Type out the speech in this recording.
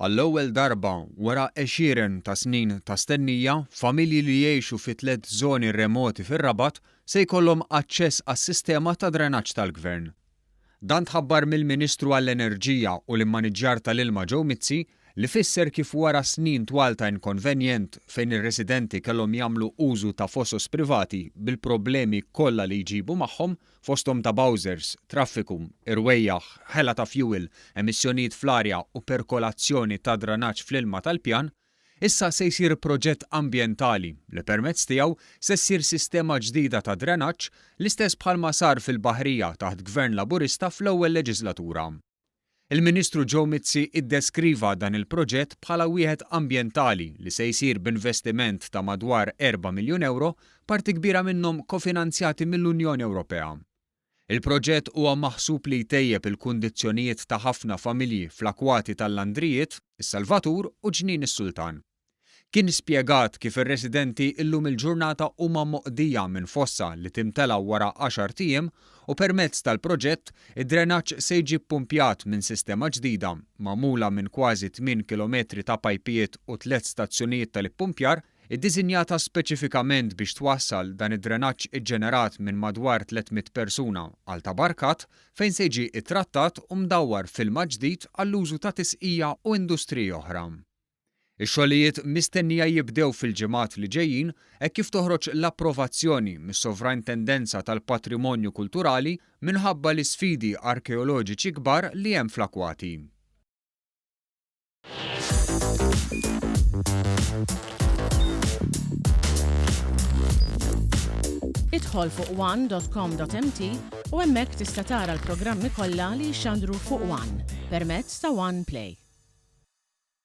Għall-ewwel darba, wara għexieren ta' snin ta' stennija, familji li jgħixu fi tlett żoni remoti fir-Rabat se jkollhom aċċess għas-sistema ta' drenaġġ tal-Gvern. Dan tħabbar mill-Ministru għall-Enerġija u l-Immaniġġjar tal-Ilma Joe Mizzi li fisser kif wara snin twal ta' inkonvenjent fejn ir-residenti kellhom jagħmlu użu ta' fosos privati bil-problemi kollha li jġibu magħhom fosthom ta' bowsers, traffiku, irwejjaħ, ħela ta' fjuwil, emissjonijiet fl-arja u perkolazzjoni ta' dranaġġ fl-ilma tal-pjan, issa se jsir proġett ambjentali li permezz tiegħu se ssir sistema ġdida ta' drenaġġ l-istess bħalma sar fil-Baħrija taħt Gvern Laburista fl-ewwel leġislatura. Il-Ministru Joe Mizzi iddeskriva dan il-proġett bħala wieħed ambjentali li se jsir b'investiment ta' madwar erba' miljun ewro, parti kbira minnhom kofinanzjati mill-Unjoni Ewropea. Il-proġett huwa maħsub li jtejjeb il-kundizzjonijiet ta' ħafna familji fl-akwati tal-Landrijiet, is-Salvatur u Ġnien is-Sultan. Kien spjegat kif ir-residenti illum il-ġurnata huma moqdija minn fossa li timtela wara għaxart ijiem u permezz tal-proġett, id-drenaġġ se jiġi ppumpjat minn sistema ġdida, magħmula minn kważi tmien kilometri ta' pajpijiet u tliet stazzjonijiet tal-ippumpjar, iddisinjata speċifikament biex twassal dan id-drenaġġ iġġenerat minn madwar 300 persuna għal Ta' Barkat fejn se jiġi ttrattat u mdawwar f'ilma ġdid għall-użu ta' tisqija u industriji oħra. Ix-xogħlijiet mistennija jibdew fil-ġimgħat li ġejjin hekk kif toħroġ l-approvazzjoni mis-Sovraintendenza tal-Patrimonju Kulturali minħabba l-isfidi arkeoloġiċi kbar li hemm fl-akwati. Idħol fuq one.com.mt u hemmhekk tista' tara l-programmi kollha li jixxandru fuq One permezz ta' One Play.